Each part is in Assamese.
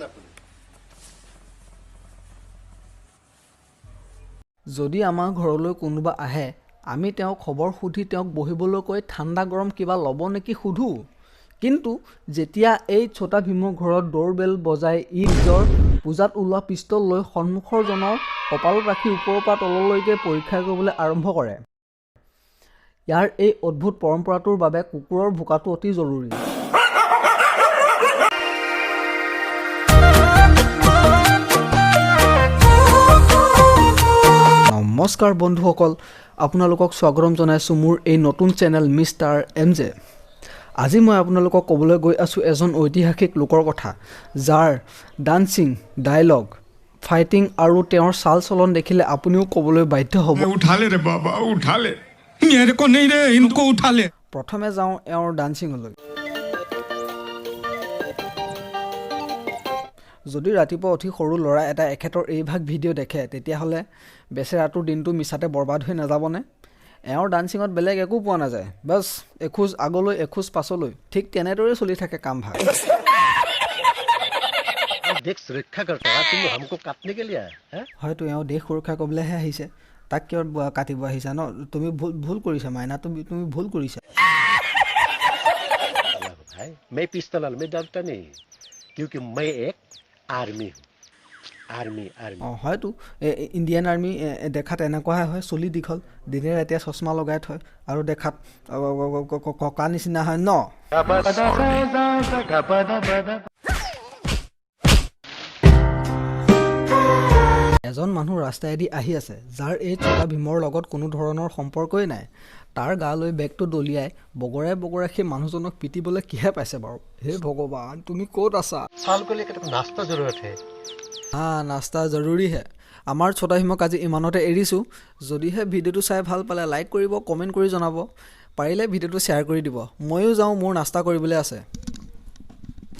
আপুনি? যদি আমাৰ ঘৰলৈ কোনোবা আহে, আমি তেওঁক খবৰ সুধি তেওঁক বহিবলৈ কৈ ঠাণ্ডা গৰম কিবা ল'ব নেকি সোধোঁ। কিন্তু যেতিয়া এই ছোটা ভীমৰ ঘৰত ড'ৰবেল বজাই ই নিজৰ পূজাত ওলোৱা পিষ্টল লৈ সন্মুখৰজনৰ কপালত ৰাখি ওপৰৰ পৰা তললৈকে পৰীক্ষা কৰিবলৈ আৰম্ভ কৰে। ইয়াৰ এই অদ্ভুত পৰম্পৰাটোৰ বাবে কুকুৰৰ ভুকাটো অতি জৰুৰী। নমস্কাৰ বন্ধুসকল, আপোনালোকক স্বাগতম জনাইছোঁ মোৰ এই নতুন চেনেল মিষ্টাৰ এম জে। আজি মই আপোনালোকক ক'বলৈ গৈ আছোঁ এজন ঐতিহাসিক লোকৰ কথা, যাৰ ডান্সিং, ডাইলগ, ফাইটিং আৰু তেওঁৰ চাল চলন দেখিলে আপুনিও ক'বলৈ বাধ্য হ'ব। उठा ले रे बाबा, उठा ले, मेरे को नहीं रे, इनको उठा ले। প্ৰথমে যাওঁ এওঁৰ ডান্সিঙলৈ। যদি ৰাতিপুৱা উঠি সৰু ল'ৰা এটা এখেতৰ এইভাগ ভিডিঅ' দেখে, তেতিয়াহ'লে বেচেৰাটোৰ দিনটো মিছাতে বৰবাদ হৈ নাযাবনে? এওঁৰ ডান্সিঙত বেলেগ একো পোৱা নাযায়, বাছ এখোজ আগলৈ এখোজ পাছলৈ, ঠিক তেনেদৰেই চলি থাকে কামভাগ। देश सुरक्षा करता है, तुम हमको काटने के लिए आया है? হয়তো এওঁ দেশ সুৰক্ষা কৰিবলৈহে আহিছে। তাক কিয় কাটিব আহিছা ন? তুমি ভুল ভুল কৰিছা মাইনা, তুমি ভুল কৰিছা। भाई, मैं पिस्तौल मैं डरता नहीं, क्योंकि मैं एक आर्मी हूँ, आर्मी, आर्मी। অঁ, হয়তো ইণ্ডিয়ান আৰ্মি দেখাত এনেকুৱাহে হয়, চুলি দীঘল, দিনে ৰাতিয়ে চশমা লগাই থয় আৰু দেখাত ককা নিচিনা হয় ন? এজন মানুহ ৰাস্তাইদি আহি আছে, যাৰ এই ছোটা ভীমৰ লগত কোনো ধৰণৰ সম্পৰ্কই নাই। তাৰ গালৈ বেগটো দলিয়াই বগৰাই বগৰাই সেই মানুহজনক পিটিবলৈ কিহে পাইছে বাৰু? হে ভগৱান, তুমি ক'ত আছা? साल को लेकर तो नाश्ता जरूरत है। হা, নাস্তা জৰুৰী হে। আমাৰ ছোটা ভীমক আজি ইমানতে এৰিছোঁ। যদিহে ভিডিঅ'টো চাই ভাল পালে লাইক কৰিব, কমেণ্ট কৰি জনাব, পাৰিলে ভিডিঅ'টো শ্বেয়াৰ কৰি দিব। ময়ো যাওঁ, মোৰ নাস্তা কৰিবলৈ আছে।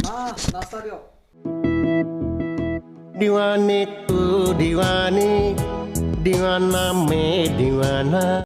নাস্তা দিয়ক। दीवाने तू दीवानी, दीवाना मैं दीवाना।